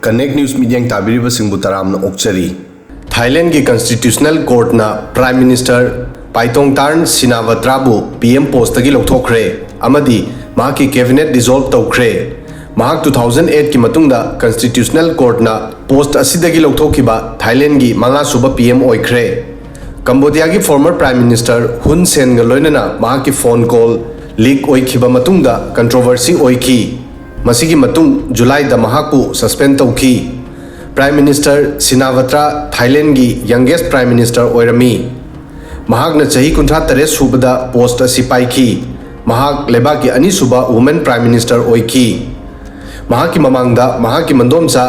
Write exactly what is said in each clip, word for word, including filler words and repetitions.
Connect News ꯃꯤꯠꯌꯦꯡ ꯇꯥꯕꯤꯔꯤꯕꯁꯤꯡꯕꯨ ꯇꯔꯥꯝꯅ ꯑꯣꯛꯆꯔꯤ꯫ ꯊꯥꯏꯂꯦꯟꯒꯤ Constitutional Courtꯅ Prime Minister ꯄꯥꯏꯇꯣꯡꯇꯥꯔꯟ ꯁꯤꯅꯥꯋꯇ꯭ꯔꯥꯕꯨ P M postꯇꯒꯤ ꯂꯧꯊꯣꯛꯈ꯭ꯔꯦ ꯑꯃꯗꯤ ꯃꯍꯥꯛꯀꯤ cabinet dissolve ꯇꯧꯈ꯭ꯔꯦ꯫ ꯃꯍꯥꯛ two thousand eight ꯀꯤ ꯃꯇꯨꯡꯗ Constitutional Courtꯅ post ꯑꯁꯤꯗꯒꯤ ꯂꯧꯊꯣꯛꯈꯤꯕ ꯊꯥꯏꯂꯦꯟꯒꯤ ꯃꯉꯥꯁꯨꯕ P M ꯑꯣꯏꯈ꯭ꯔꯦ꯫ ꯀꯝꯕꯣꯗꯤꯌꯥꯒꯤ former Prime Minister ꯍꯨꯟ ꯁꯦꯟꯒ ꯂꯣꯏꯅꯅ ꯃꯍꯥꯛꯀꯤ phone call leak ꯑꯣꯏꯈꯤꯕ ꯃꯇꯨꯡꯗ controversy ꯑꯣꯏꯈꯤ꯫ ꯃꯁꯤꯒꯤ ꯃꯇꯨꯡ ꯖꯨꯂꯥꯏꯗ ꯃꯍꯥꯛꯄꯨ suspend ꯇꯧꯈꯤ꯫ Prime Minister ꯁꯤꯅꯥꯋꯇ꯭ꯔꯥ ꯊꯥꯏꯂꯦꯟꯒꯤ youngest Prime Minister ꯑꯣꯏꯔꯝꯃꯤ꯫ ꯃꯍꯥꯛꯅ ꯆꯍꯤ ꯀꯨꯟꯊ꯭ꯔꯥ ꯇꯔꯦꯠ ꯁꯨꯕꯗ post ꯑꯁꯤ ꯄꯥꯏꯈꯤ꯫ ꯃꯍꯥꯛ ꯂꯩꯕꯥꯛꯀꯤ ꯑꯅꯤꯁꯨꯕ woman Prime Minister ꯑꯣꯏꯈꯤ꯫ ꯃꯍꯥꯛꯀꯤ ꯃꯃꯥꯡꯗ ꯃꯍꯥꯛꯀꯤ ꯃꯗꯣꯝꯆꯥ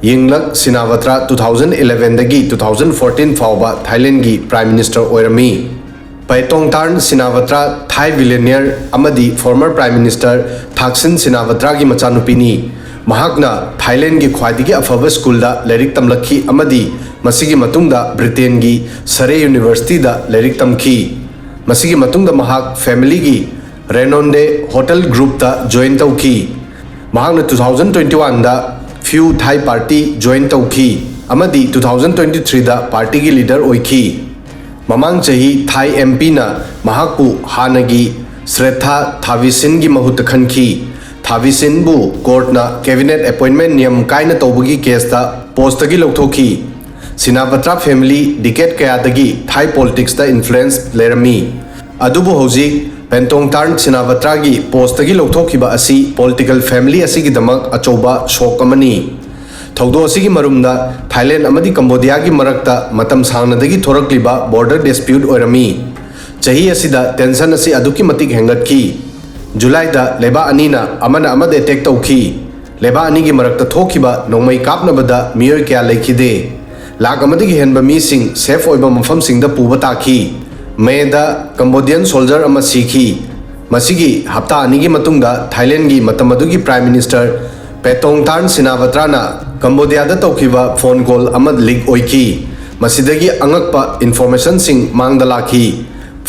ꯌꯤꯡꯂꯛ ꯁꯤꯅꯥꯋꯇ꯭ꯔꯥ two thousand eleven ꯗꯒꯤ two thousand fourteen ꯐꯥꯎꯕ ꯊꯥꯏꯂꯦꯟꯒꯤ Prime Minister ꯑꯣꯏꯔꯝꯃꯤ꯫ ꯄꯥꯏꯇꯣꯡꯇꯥꯔꯟ ꯁꯤꯅꯥꯋꯇ꯭ꯔꯥ Thai billionaire ꯑꯃꯗꯤ former Prime Minister ꯊꯥꯛꯁꯤꯟ ꯁꯤꯅꯥꯋꯇ꯭ꯔꯥꯒꯤ ꯃꯆꯥꯅꯨꯄꯤꯅꯤ꯫ ꯃꯍꯥꯛꯅ ꯊꯥꯏꯂꯦꯟꯒꯤ ꯈ꯭ꯋꯥꯏꯗꯒꯤ ꯑꯐꯕ ꯁ꯭ꯀꯨꯜꯗ ꯂꯥꯏꯔꯤꯛ ꯇꯝꯂꯛꯈꯤ ꯑꯃꯗꯤ ꯃꯁꯤꯒꯤ ꯃꯇꯨꯡꯗ ꯕ꯭ꯔꯤꯇꯦꯟꯒꯤ ꯁꯔꯦ ꯌꯨꯅꯤꯚꯔꯁꯤꯇꯤꯗ ꯂꯥꯏꯔꯤꯛ ꯇꯝꯈꯤ꯫ ꯃꯁꯤꯒꯤ ꯃꯇꯨꯡꯗ ꯃꯍꯥꯛ familyꯒꯤ Renonde Hotel groupꯇ join ꯇꯧꯈꯤ꯫ ꯃꯍꯥꯛꯅ two thousand twenty oneꯗ Pheu Thai Party join ꯇꯧꯈꯤ ꯑꯃꯗꯤ two thousand twenty threeꯗ partyꯒꯤ leader ꯑꯣꯏꯈꯤ꯫ ꯃꯃꯥꯡ ꯆꯍꯤ Thai MPꯅ ꯃꯍꯥꯛꯄꯨ ꯍꯥꯟꯅꯒꯤ Srettha Thavisinꯒꯤ ꯃꯍꯨꯠꯇ ꯈꯟꯈꯤ꯫ ꯊꯥꯕꯤꯁꯤꯟꯕꯨ courtꯅ cabinet appointment ꯅꯤꯌꯝ ꯀꯥꯏꯅ ꯇꯧꯕꯒꯤ caseꯇ postꯇꯒꯤ ꯂꯧꯊꯣꯛꯈꯤ꯫ ꯁꯤꯅꯥꯕꯇ꯭ꯔꯥ family decade ꯀꯌꯥꯗꯒꯤ Thai politicsꯇ influence ꯂꯩꯔꯝꯃꯤ꯫ ꯑꯗꯨꯕꯨ ꯍꯧꯖꯤꯛ ꯄꯦꯟꯇꯣꯡꯇꯥꯔꯟ ꯁꯤꯅꯥꯕꯇ꯭ꯔꯥꯒꯤ postꯇꯒꯤ ꯂꯧꯊꯣꯛꯈꯤꯕ ꯑꯁꯤ political family ꯑꯁꯤꯒꯤꯗꯃꯛ ꯑꯆꯧꯕ shock ꯑꯃꯅꯤ꯫ ꯊꯧꯗꯣꯛ ꯑꯁꯤꯒꯤ ꯃꯔꯨꯝꯗ ꯊꯥꯏꯂꯦꯟ ꯑꯃꯗꯤ ꯀꯝꯕꯣꯗꯤꯌꯥꯒꯤ ꯃꯔꯛꯇ ꯃꯇꯝ ꯁꯥꯡꯅꯗꯒꯤ ꯊꯣꯔꯛꯂꯤꯕ border dispute ꯑꯣꯏꯔꯝꯃꯤ꯫ ꯆꯍꯤ ꯑꯁꯤꯗ tension ꯑꯁꯤ ꯑꯗꯨꯛꯀꯤ ꯃꯇꯤꯛ ꯍꯦꯟꯒꯠꯈꯤ꯫ ꯖꯨꯂꯥꯏꯗ ꯂꯩꯕꯥꯛ ꯑꯅꯤꯅ ꯑꯃꯅ ꯑꯃꯗ attack ꯇꯧꯈꯤ꯫ ꯂꯩꯕꯥꯛ ꯑꯅꯤꯒꯤ ꯃꯔꯛꯇ ꯊꯣꯛꯈꯤꯕ ꯅꯣꯡꯃꯩ ꯀꯥꯞꯅꯕꯗ ꯃꯤꯑꯣꯏ ꯀꯌꯥ ꯂꯩꯈꯤꯗꯦ꯫ ꯂꯥꯈ ꯑꯃꯗꯒꯤ ꯍꯦꯟꯕ ꯃꯤꯁꯤꯡ safe ꯑꯣꯏꯕ ꯃꯐꯝꯁꯤꯡꯗ ꯄꯨꯕ ꯇꯥꯈꯤ꯫ ꯃꯦꯗ Cambodian soldier ꯑꯃ ꯁꯤꯈꯤ꯫ ꯃꯁꯤꯒꯤ ꯍꯞꯇꯥ ꯑꯅꯤꯒꯤ ꯃꯇꯨꯡꯗ ꯊꯥꯏꯂꯦꯟꯒꯤ ꯃꯇꯝ ꯑꯗꯨꯒꯤ Prime Minister ꯄꯦꯇꯣꯡꯇꯥꯔꯟ ꯁꯤꯅꯥꯕꯇ꯭ꯔꯥꯅ ꯀꯝꯕꯣꯗꯤꯌꯥꯗ ꯇꯧꯈꯤꯕ phone call ꯑꯃ leak ꯑꯣꯏꯈꯤ꯫ ꯃꯁꯤꯗꯒꯤ ꯑꯉꯛꯄ informationꯁꯤꯡ ꯃꯥꯡꯗ ꯂꯥꯛꯈꯤ꯫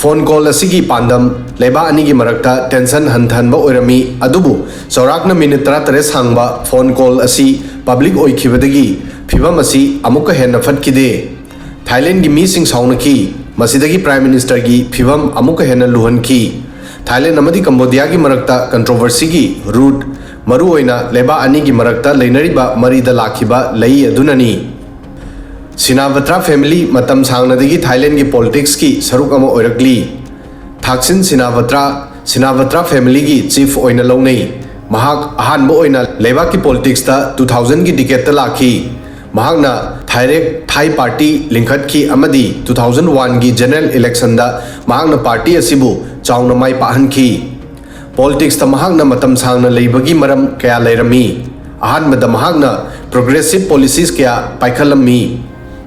Phone call ꯑꯁꯤꯒꯤ ꯄꯥꯟꯗꯝ ꯂꯩꯕꯥꯛ ꯑꯅꯤꯒꯤ ꯃꯔꯛꯇ tension ꯍꯟꯊꯍꯟꯕ ꯑꯣꯏꯔꯝꯃꯤ, ꯑꯗꯨꯕꯨ ꯆꯥꯎꯔꯥꯛꯅ minute ꯇꯔꯥꯇꯔꯦꯠ ꯁꯥꯡꯕ phone call ꯑꯁꯤ ꯄꯕ꯭ꯂꯤꯛ ꯑꯣꯏꯈꯤꯕꯗꯒꯤ ꯐꯤꯚꯝ ꯑꯁꯤ ꯑꯃꯨꯛꯀ ꯍꯦꯟꯅ ꯐꯠꯈꯤꯗꯦ꯫ ꯊꯥꯏꯂꯦꯟꯒꯤ ꯃꯤꯁꯤꯡ ꯁꯥꯎꯅꯈꯤ꯫ ꯃꯁꯤꯗꯒꯤ ꯄ꯭ꯔꯥꯏꯝ ꯃꯤꯅꯤꯁꯇꯔꯒꯤ ꯐꯤꯚꯝ ꯑꯃꯨꯛꯀ ꯍꯦꯟꯅ ꯂꯨꯍꯟꯈꯤ꯫ ꯊꯥꯏꯂꯦꯟ ꯑꯃꯗꯤ ꯀꯝꯕꯣꯗꯤꯌꯥꯒꯤ ꯃꯔꯛꯇ ꯀꯟꯇ꯭ꯔꯣꯚꯔꯁꯤꯒꯤ ꯔꯨꯠ ꯃꯔꯨꯑꯣꯏꯅ ꯂꯩꯕꯥꯛ ꯑꯅꯤꯒꯤ ꯃꯔꯛꯇ ꯂꯩꯅꯔꯤꯕ ꯃꯔꯤꯗ ꯂꯥꯛꯈꯤꯕ ꯂꯩ ꯑꯗꯨꯅꯅꯤ꯫ ꯁꯤꯅꯥꯕꯇ꯭ꯔꯥ ꯐꯦꯃꯤꯂꯤ ꯃꯇꯝ ꯁꯥꯡꯅꯗꯒꯤ ꯊꯥꯏꯂꯦꯟꯒꯤ ꯄꯣꯂꯤꯇꯤꯛꯁꯀꯤ ꯁꯔꯨꯛ ꯑꯃ ꯑꯣꯏꯔꯛꯂꯤ꯫ ꯊꯥꯛꯁꯤꯟ ꯁꯤꯅꯥꯕꯇ꯭ꯔꯥ, ꯁꯤꯅꯥꯕꯇ꯭ꯔꯥ ꯐꯦꯃꯤꯂꯤꯒꯤ ꯆꯤꯐ ꯑꯣꯏꯅ ꯂꯧꯅꯩ꯫ ꯃꯍꯥꯛ ꯑꯍꯥꯟꯕ ꯑꯣꯏꯅ ꯂꯩꯕꯥꯛꯀꯤ ꯄꯣꯂꯤꯇꯤꯛꯁꯇ ꯇꯨ ꯊꯥꯎꯖꯟꯒꯤ ꯗꯤꯀꯦꯠꯇ ꯂꯥꯛꯈꯤ꯫ ꯃꯍꯥꯛꯅ ꯊꯥꯏꯔꯦꯛ ꯊꯥꯏ ꯄꯥꯔꯇꯤ ꯂꯤꯡꯈꯠꯈꯤ ꯑꯃꯗꯤ ꯇꯨ ꯊꯥꯎꯖꯟ ꯋꯥꯟꯒꯤ ꯖꯦꯅꯔꯦꯜ ꯏꯂꯦꯛꯁꯟꯗ ꯃꯍꯥꯛꯅ ꯄꯥꯔꯇꯤ ꯑꯁꯤꯕꯨ ꯆꯥꯎꯅ ꯃꯥꯏ ꯄꯥꯛꯍꯟꯈꯤ꯫ ꯄꯣꯂꯤꯇꯤꯛꯁꯇ ꯃꯍꯥꯛꯅ ꯃꯇꯝ ꯁꯥꯡꯅ ꯂꯩꯕꯒꯤ ꯃꯔꯝ ꯀꯌꯥ ꯂꯩꯔꯝꯃꯤ꯫ ꯑꯍꯥꯟꯕꯗ ꯃꯍꯥꯛꯅ ꯄ꯭ꯔꯣꯒ꯭ꯔꯦꯁꯤꯞ ꯄꯣꯂꯤꯁꯤꯁ ꯀꯌꯥ ꯄꯥꯏꯈꯠꯂꯝꯃꯤ꯫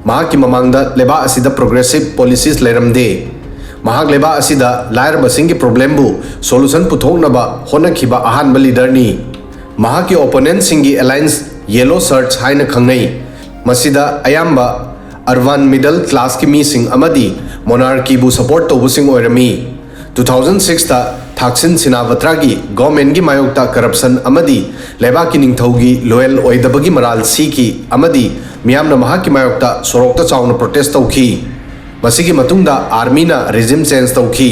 ꯃꯍꯥꯛꯀꯤ ꯃꯃꯥꯡꯗ ꯂꯩꯕꯥꯛ ꯑꯁꯤꯗ ꯄ꯭ꯔꯣꯒ꯭ꯔꯦꯁꯤꯞ ꯄꯣꯂꯤꯁꯤꯁ ꯂꯩꯔꯝꯗꯦ꯫ ꯃꯍꯥꯛ ꯂꯩꯕꯥꯛ ꯑꯁꯤꯗ ꯂꯥꯏꯔꯕꯁꯤꯡꯒꯤ ꯄ꯭ꯔꯣꯕ꯭ꯂꯦꯝꯕꯨ ꯁꯣꯂꯨꯁꯟ ꯄꯨꯊꯣꯛꯅꯕ ꯍꯣꯠꯅꯈꯤꯕ ꯑꯍꯥꯟꯕ ꯂꯤꯗꯔꯅꯤ꯫ ꯃꯍꯥꯛꯀꯤ ꯑꯣꯄꯣꯅꯦꯟꯠꯁꯤꯡꯒꯤ ꯑꯦꯂꯥꯏꯟꯁ ꯌꯦꯂꯣ ꯁꯔꯠꯁ ꯍꯥꯏꯅ ꯈꯪꯅꯩ꯫ ꯃꯁꯤꯗ ꯑꯌꯥꯝꯕ ꯑꯔꯕꯥꯟ ꯃꯤꯗꯜ ꯀ꯭ꯂꯥꯁꯀꯤ ꯃꯤꯁꯤꯡ ꯑꯃꯗꯤ ꯃꯣꯅꯥꯔꯀꯤꯕꯨ ꯁꯄꯣꯔꯠ ꯇꯧꯕꯁꯤꯡ ꯑꯣꯏꯔꯝꯃꯤ꯫ ꯇꯨ ꯊꯥꯎꯖꯟ ꯁꯤꯛꯁꯇ ꯊꯥꯛꯁꯤꯟ ꯁꯤꯅꯥꯕꯇ꯭ꯔꯥꯒꯤ ꯒꯣꯔꯃꯦꯟꯒꯤ ꯃꯥꯌꯣꯛꯇ ꯀꯔꯞꯁꯟ ꯑꯃꯗꯤ ꯂꯩꯕꯥꯛꯀꯤ ꯅꯤꯡꯊꯧꯒꯤ ꯂꯣꯌꯦꯜ ꯑꯣꯏꯗꯕꯒꯤ ꯃꯔꯥꯜ ꯁꯤꯈꯤ ꯑꯃꯗꯤ ꯃꯤꯌꯥꯝꯅ ꯃꯍꯥꯛꯀꯤ ꯃꯥꯌꯣꯛꯇ ꯁꯣꯔꯣꯛꯇ ꯆꯥꯎꯅ ꯄ꯭ꯔꯣꯇꯦꯁ ꯇꯧꯈꯤ꯫ ꯃꯁꯤꯒꯤ ꯃꯇꯨꯡꯗ ꯑꯥꯔꯃꯤꯅ ꯔꯤꯖꯤꯝ ꯆꯦꯟꯖ ꯇꯧꯈꯤ꯫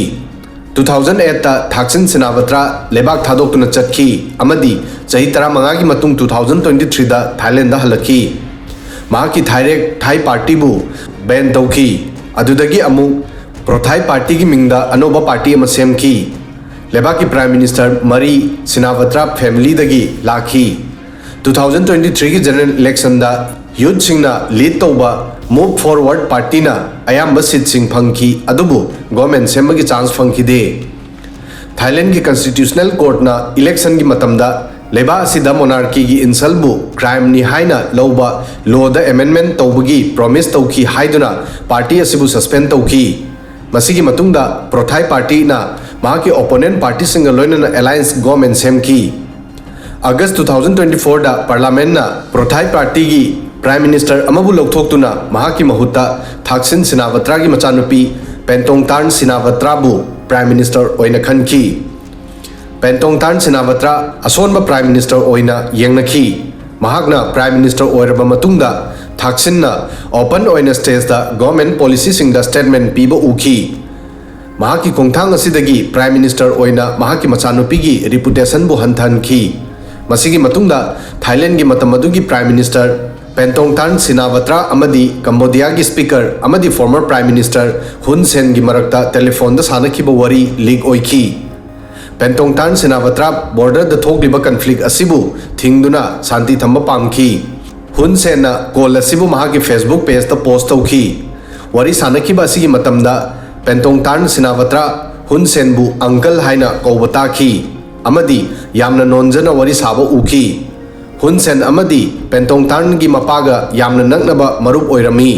ꯇꯨ ꯊꯥꯎꯖꯟ ꯑꯦꯠꯇ ꯊꯥꯛꯁꯤꯟ ꯁꯤꯅꯥꯕꯇ꯭ꯔꯥ ꯂꯩꯕꯥꯛ ꯊꯥꯗꯣꯛꯇꯨꯅ ꯆꯠꯈꯤ ꯑꯃꯗꯤ ꯆꯍꯤ ꯇꯔꯥꯃꯉꯥꯒꯤ ꯃꯇꯨꯡ ꯇꯨ ꯊꯥꯎꯖꯟ ꯇ꯭ꯋꯦꯟꯇꯤ ꯊ꯭ꯔꯤꯗ ꯊꯥꯏꯂꯦꯟꯗ ꯍꯜꯂꯛꯈꯤ꯫ ꯃꯍꯥꯛꯀꯤ ꯊꯥꯏꯔꯦꯛ ꯊꯥꯏ ꯄꯥꯔꯇꯤꯕꯨ ꯕꯦꯟ ꯇꯧꯈꯤ꯫ ꯑꯗꯨꯗꯒꯤ ꯑꯃꯨꯛ ꯄ꯭ꯔꯣꯊꯥꯏ ꯄꯥꯔꯇꯤꯒꯤ ꯃꯤꯡꯗ ꯑꯅꯧꯕ ꯄꯥꯔꯇꯤ ꯑꯃ ꯁꯦꯝꯈꯤ꯫ ꯂꯩꯕꯥꯛꯀꯤ ꯄ꯭ꯔꯥꯏꯝ ꯃꯤꯅꯤꯁꯇꯔ ꯃꯔꯤ ꯁꯤꯅꯥꯕꯇ꯭ꯔꯥ ꯐꯦꯃꯤꯂꯤꯗꯒꯤ ꯂꯥꯛꯈꯤ꯫ ꯇꯨ ꯊꯥꯎꯖꯟ ꯇ꯭ꯋꯦꯟꯇꯤ ꯊ꯭ꯔꯤꯒꯤ ꯖꯦꯅꯔꯦꯜ ꯏꯂꯦꯛꯁꯟꯗ ꯌꯨꯠꯁꯤꯡꯅ ꯂꯤꯗ ꯇꯧꯕ ꯃꯨꯚ ꯐꯣꯔꯋꯥꯔꯗ ꯄꯥꯔꯇꯤꯅ ꯑꯌꯥꯝꯕ ꯁꯤꯠꯁꯤꯡ ꯐꯪꯈꯤ, ꯑꯗꯨꯕꯨ ꯒꯣꯔꯃꯦꯟ ꯁꯦꯝꯕꯒꯤ ꯆꯥꯟꯁ ꯐꯪꯈꯤꯗꯦ꯫ ꯊꯥꯏꯂꯦꯟꯒꯤ ꯀꯟꯁꯇꯤꯇ꯭ꯌꯨꯁꯅꯦꯜ ꯀꯣꯔꯠꯅ ꯏꯂꯦꯛꯁꯟꯒꯤ ꯃꯇꯝꯗ ꯂꯩꯕꯥꯛ ꯑꯁꯤꯗ ꯃꯣꯅꯥꯔꯀꯤꯒꯤ ꯏꯟꯁꯜꯕꯨ ꯀ꯭ꯔꯥꯏꯝꯅꯤ ꯍꯥꯏꯅ ꯂꯧꯕ ꯂꯣꯗ ꯑꯦꯃꯦꯟꯗꯃꯦꯟꯠ ꯇꯧꯕꯒꯤ ꯄ꯭ꯔꯣꯃꯤꯁ ꯇꯧꯈꯤ ꯍꯥꯏꯗꯨꯅ ꯄꯥꯔꯇꯤ ꯑꯁꯤꯕꯨ ꯁꯁꯄꯦꯟ ꯇꯧꯈꯤ꯫ ꯃꯁꯤꯒꯤ ꯃꯇꯨꯡꯗ ꯄ꯭ꯔꯣꯊꯥꯏ ꯄꯥꯔꯇꯤꯅ ꯃꯍꯥꯛꯀꯤ ꯑꯣꯄꯣꯅꯦꯟꯠ ꯄꯥꯔꯇꯤꯁꯤꯡꯒ ꯂꯣꯏꯅꯅ ꯑꯦꯂꯥꯏꯟꯁ ꯒꯣꯔꯃꯦꯟ ꯁꯦꯝꯈꯤ꯫ ꯑꯥꯒꯁ ꯇꯨ ꯊꯥꯎꯖꯟ ꯇ꯭ꯋꯦꯟꯇꯤ ꯐꯣꯔꯗ ꯄꯥꯔꯂꯥꯃꯦꯟꯠꯅ ꯄ꯭ꯔꯣꯊꯥꯏ ꯄꯥꯔꯇꯤꯒꯤ ꯄ꯭ꯔꯥꯏꯝ ꯃꯤꯅꯤꯁꯇꯔ ꯑꯃꯕꯨ ꯂꯧꯊꯣꯛꯇꯨꯅ ꯃꯍꯥꯛꯀꯤ ꯃꯍꯨꯠꯇ ꯊꯥꯛꯁꯤꯟ ꯁꯤꯅꯥꯕꯇ꯭ꯔꯥꯒꯤ ꯃꯆꯥꯅꯨꯄꯤ ꯄꯦꯟꯇꯣꯡꯇꯥꯟ ꯁꯤꯅꯥꯕꯇ꯭ꯔꯥꯕꯨ ꯄ꯭ꯔꯥꯏꯝ ꯃꯤꯅꯤꯁꯇꯔ ꯑꯣꯏꯅ ꯈꯟꯈꯤ꯫ ꯄꯦꯟꯇꯣꯡꯇꯥꯟ ꯁꯤꯅꯥꯕꯇ꯭ꯔꯥ ꯑꯁꯣꯟꯕ ꯄ꯭ꯔꯥꯏꯝ ꯃꯤꯅꯤꯁꯇꯔ ꯑꯣꯏꯅ ꯌꯦꯡꯅꯈꯤ꯫ ꯃꯍꯥꯛꯅ Prime Minister ꯑꯣꯏꯔꯕ ꯃꯇꯨꯡꯗ ꯊꯥꯛꯁꯤꯟꯅ open ꯑꯣꯏꯅ stageꯇ government policyꯁꯤꯡꯗ statement ꯄꯤꯕ ꯎꯈꯤ꯫ ꯃꯍꯥꯛꯀꯤ ꯈꯣꯡꯊꯥꯡ ꯑꯁꯤꯗꯒꯤ Prime Minister ꯑꯣꯏꯅ ꯃꯍꯥꯛꯀꯤ ꯃꯆꯥꯅꯨꯄꯤꯒꯤ reputationꯕꯨ ꯍꯟꯊꯍꯟꯈꯤ꯫ ꯃꯁꯤꯒꯤ ꯃꯇꯨꯡꯗ ꯊꯥꯏꯂꯦꯟꯒꯤ ꯃꯇꯝ ꯑꯗꯨꯒꯤ Prime Minister Panthongtarn Shinawatra ꯑꯃꯗꯤ ꯀꯝꯕꯣꯗꯤꯌꯥꯒꯤ Speaker ꯑꯃꯗꯤ former Prime Minister Hun Senꯒꯤ ꯃꯔꯛꯇ telephoneꯗ ꯁꯥꯟꯅꯈꯤꯕ ꯋꯥꯔꯤ leak ꯑꯣꯏꯈꯤ꯫ Panthongtarn Shinawatra borderꯗ ꯊꯣꯛꯂꯤꯕ conflict ꯑꯁꯤꯕꯨ ꯊꯤꯡꯗꯨꯅ ꯁꯥꯟꯇꯤ ꯊꯝꯕ ꯄꯥꯝꯈꯤ꯫ Hun Senꯅ call ꯑꯁꯤꯕꯨ ꯃꯍꯥꯛꯀꯤ Facebook pageꯇ post ꯇꯧꯈꯤ꯫ ꯋꯥꯔꯤ ꯁꯥꯟꯅꯈꯤꯕ ꯑꯁꯤꯒꯤ ꯃꯇꯝꯗ Panthongtarn Shinawatra Hun Senꯕꯨ uncle ꯍꯥꯏꯅ ꯀꯧꯕ ꯇꯥꯈꯤ ꯑꯃꯗꯤ ꯌꯥꯝꯅ ꯅꯣꯟꯖꯅ ꯋꯥꯔꯤ ꯁꯥꯕ ꯎꯈꯤ꯫ Hun Sen ꯑꯃꯗꯤ Panthongtarnꯒꯤ ꯃꯄꯥꯒ ꯌꯥꯝꯅ ꯅꯛꯅꯕ ꯃꯔꯨꯞ ꯑꯣꯏꯔꯝꯃꯤ꯫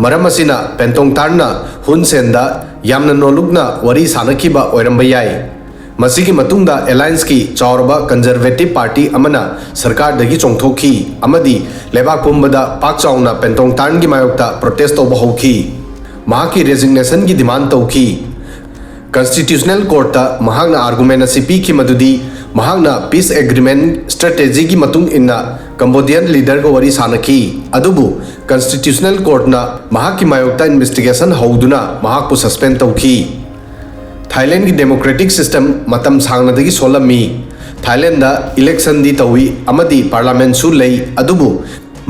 ꯃꯔꯝ ꯑꯁꯤꯅ Panthongtarnꯅ Hun Senꯗ ꯌꯥꯝꯅ ꯅꯣꯜꯂꯨꯛꯅ ꯋꯥꯔꯤ ꯁꯥꯟꯅꯈꯤꯕ ꯑꯣꯏꯔꯝꯕ ꯌꯥꯏ꯫ ꯃꯁꯤꯒꯤ ꯃꯇꯨꯡꯗ allianceꯀꯤ ꯆꯥꯎꯔꯕ Conservative Party ꯑꯃꯅ ꯁꯔꯀꯥꯔꯗꯒꯤ ꯆꯣꯡꯊꯣꯛꯈꯤ ꯑꯃꯗꯤ ꯂꯩꯕꯥꯛ ꯄꯨꯝꯕꯗ ꯄꯥꯛ ꯆꯥꯎꯅ Panthongtarnꯒꯤ ꯃꯥꯌꯣꯛꯇ protest ꯇꯧꯕ ꯍꯧꯈꯤ꯫ ꯃꯍꯥꯛꯀꯤ resignation ꯒꯤ demand ꯇꯧꯈꯤ꯫ Constitutional Courtꯇ ꯃꯍꯥꯛꯅ argument ꯑꯁꯤ ꯄꯤꯈꯤ ꯃꯗꯨꯗꯤ ꯃꯍꯥꯛꯅ peace agreement strategyꯒꯤ ꯃꯇꯨꯡ ꯏꯟꯅ Cambodian leaderꯒ ꯋꯥꯔꯤ ꯁꯥꯟꯅꯈꯤ, ꯑꯗꯨꯕꯨ Constitutional Courtꯅ ꯃꯍꯥꯛꯀꯤ ꯃꯥꯌꯣꯛꯇ investigation ꯍꯧꯗꯨꯅ ꯃꯍꯥꯛꯄꯨ suspend ꯇꯧꯈꯤ꯫ ꯊꯥꯏꯂꯦꯟꯒꯤ democratic system ꯃꯇꯝ ꯁꯥꯡꯅꯗꯒꯤ ꯁꯣꯜꯂꯝꯃꯤ꯫ ꯊꯥꯏꯂꯦꯟꯗ electionꯗꯤ ꯇꯧꯏ ꯑꯃꯗꯤ parliamentꯁꯨ ꯂꯩ, ꯑꯗꯨꯕꯨ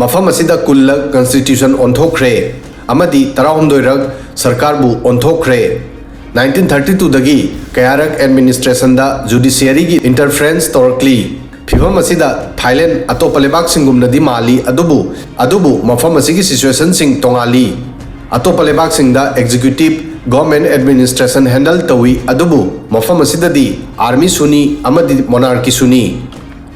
ꯃꯐꯝ ꯑꯁꯤꯗ ꯀꯨꯟꯂꯛ constitution ꯑꯣꯟꯊꯣꯛꯈ꯭ꯔꯦ ꯑꯃꯗꯤ ꯇꯔꯥꯍꯨꯝꯗꯣꯏꯔꯛ ꯁꯔꯀꯥꯔꯕꯨ ꯑꯣꯟꯊꯣꯛꯈ꯭ꯔꯦ꯫ Nineteen thirty twoꯗꯒꯤ ꯀꯌꯥꯔꯛ administrationꯗ judiciaryꯒꯤ interference ꯇꯧꯔꯛꯂꯤ꯫ ꯐꯤꯚꯝ ꯑꯁꯤꯗ ꯊꯥꯏꯂꯦꯟ ꯑꯇꯣꯞꯄ ꯂꯩꯕꯥꯛꯁꯤꯡꯒꯨꯝꯅꯗꯤ ꯃꯥꯜꯂꯤ, ꯑꯗꯨꯕꯨ ꯑꯗꯨꯕꯨ ꯃꯐꯝ ꯑꯁꯤꯒꯤ situationꯁꯤꯡ ꯇꯣꯉꯥꯜꯂꯤ꯫ ꯑꯇꯣꯞꯄ ꯂꯩꯕꯥꯛꯁꯤꯡꯗ executive government administration handle ꯇꯧꯏ, ꯑꯗꯨꯕꯨ ꯃꯐꯝ ꯑꯁꯤꯗꯗꯤ armyꯁꯨꯅꯤ ꯑꯃꯗꯤ monarchyꯁꯨꯅꯤ꯫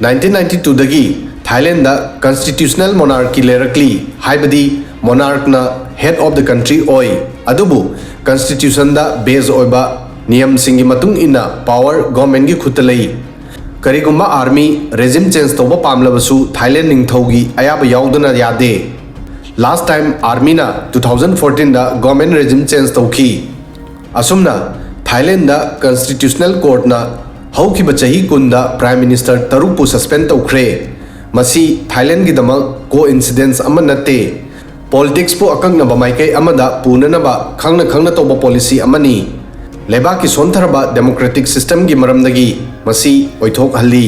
Nineteen ninety twoꯗꯒꯤ ꯊꯥꯏꯂꯦꯟꯗ constitutional monarchy ꯂꯩꯔꯛꯂꯤ, ꯍꯥꯏꯕꯗꯤ monarchꯅ head of the country ꯑꯣꯏ, ꯑꯗꯨꯕꯨ constitutionꯗ base ꯑꯣꯏꯕ ꯅꯤꯌꯝꯁꯤꯡꯒꯤ ꯃꯇꯨꯡ ꯏꯟꯅ power governmentꯀꯤ ꯈꯨꯠꯇ ꯂꯩ꯫ ꯀꯔꯤꯒꯨꯝꯕ army regime change ꯇꯧꯕ ꯄꯥꯝꯂꯕꯁꯨ ꯊꯥꯏꯂꯦꯟ ꯅꯤꯡꯊꯧꯒꯤ ꯑꯌꯥꯕ ꯌꯥꯎꯗꯅ ꯌꯥꯗꯦ꯫ Last time armyꯅ two thousand fourteenꯗ government regime change ꯇꯧꯈꯤ꯫ ꯑꯁꯨꯝꯅ ꯊꯥꯏꯂꯦꯟꯗ Constitutional Courtꯅ ꯍꯧꯈꯤꯕ ꯆꯍꯤ ꯀꯨꯟꯗ Prime Minister ꯇꯔꯨꯛꯄꯨ suspend ꯇꯧꯈ꯭ꯔꯦ꯫ ꯃꯁꯤ ꯊꯥꯏꯂꯦꯟꯒꯤꯗꯃꯛ coincidence ꯑꯃ ꯅꯠꯇꯦ꯫ ꯄꯣꯂꯤꯇꯤꯛꯁꯄꯨ ꯑꯀꯛꯅꯕ ꯃꯥꯏꯀꯩ ꯑꯃꯗ ꯄꯨꯅꯅꯕ ꯈꯪꯅ ꯈꯪꯅ ꯇꯧꯕ ꯄꯣꯂꯤꯁꯤ ꯑꯃꯅꯤ꯫ ꯂꯩꯕꯥꯛꯀꯤ ꯁꯣꯟꯊꯔꯕ ꯗꯦꯃꯣꯀ꯭ꯔꯦꯇꯤꯛ ꯁꯤꯁꯇꯦꯝꯒꯤ ꯃꯔꯝꯗꯒꯤ ꯃꯁꯤ ꯑꯣꯏꯊꯣꯛꯍꯜꯂꯤ꯫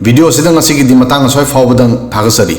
ꯚꯤꯗꯤꯑꯣꯁꯤꯗ ꯉꯁꯤꯒꯤꯗꯤ ꯃꯇꯥꯡ ꯑꯁ꯭ꯋꯥꯏ ꯐꯥꯎꯕꯗꯪ ꯊꯥꯒꯠꯆꯔꯤ꯫